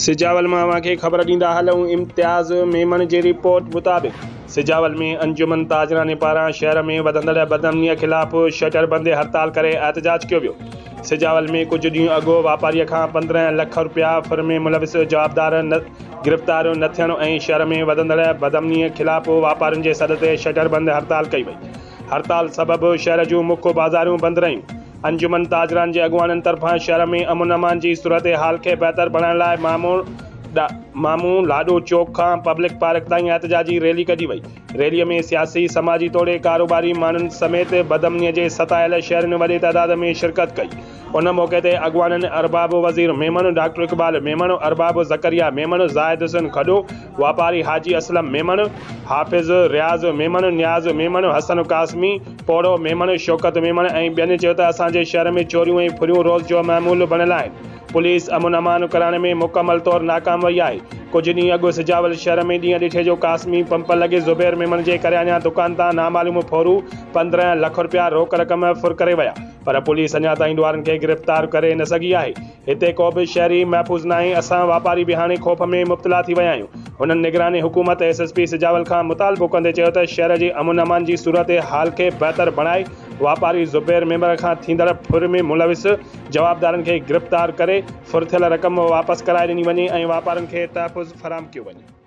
سجاول مان اوهان کي خبر ڏيندا هلون امتياز ميمڻ جي رپورٽ مطابق سجاول ۾ انجمن تاجراني پاران شهر ۾ وڌندڙ بدامني خلاف شٽر بندي هڙتال ڪري احتجاج ڪيو ويو سجاول ۾ ڪجهه ڏينهن اڳ واپاري کان 15 لک رپيا ڦر ۾ ملوث جوابدار گرفتار نه ٿيڻ ۽ شهر ۾ وڌندڙ بدامني خلاف واپارين جي سڏ تي شٽر بند هڙتال ڪئي وئي هڙتال سبب شهر جون مک بازاريون بند رهيون انجمن تاجران جي اڳواڻن طرفان شهر ۾ امن امان جي صورتحال کي بهتر بڻائڻ لاء مامو لاڏو چوڪ کان پبلڪ پارڪ تائين احتجاجي ريلي ڪڍي وئي. ريلي ۾ سياسي، سماجي توڙي ڪاروباري ماڻهن سميت بدامني جي ستايل شهرين وڏي تعداد ۾ شرڪت ڪئي. ان موقعي تي اڳواڻن ارباب وزير ميمڻ، ڊاڪٽر اقبال ميمڻ، ارباب زڪريا ميمڻ، زاهد حسين کڏو، واپاري حاجي اسلم ميمڻ، حافظ رياض ميمڻ، نياز ميمڻ، حسن قاسمي، پوڙهو ميمڻ، شوڪت ميمڻ ۽ ٻين چيو ته اسان جي شهر ۾ چوريون ۽ ڦريون روز جو معمول بڻيل آهن، پوليس امن امان ڪرائڻ ۾ مڪمل طور ناڪام وئي آهي، ڪجهه ڏينهن اڳ سجاول شهر ۾ ڏينهن ڏٺي جو قاسمي پمپ لڳي زبير ميمڻ جي ڪرياڻا دڪان تان نامعلوم ڦورو 15 لک رپيا روڪ رقم ڦر ڪري ويا پر پوليس اڃا تائين ڏوهارين کي گرفتار ڪري نه سگهي آهي. هتي ڪو به شهري محفوظ ناهي، اسان واپاري به هاڻي خوف ۾ مبتلا ٿي ويا آهيون. هنن نگراني حڪومت ايس ايس پي سجاول کان مطالبو ڪندي چيو ته شهر جي امن امان جي صورتحال کي بهتر بڻائي واپاري زبير ميمڻ کان ٿيندڙ ڦر ۾ ملوث جوابدارن کي گرفتار ڪري ڦر ٿيل رقم واپس ڪرائي ڏني وڃي ۽ واپارين کي تحفظ فراهم ڪيو وڃي.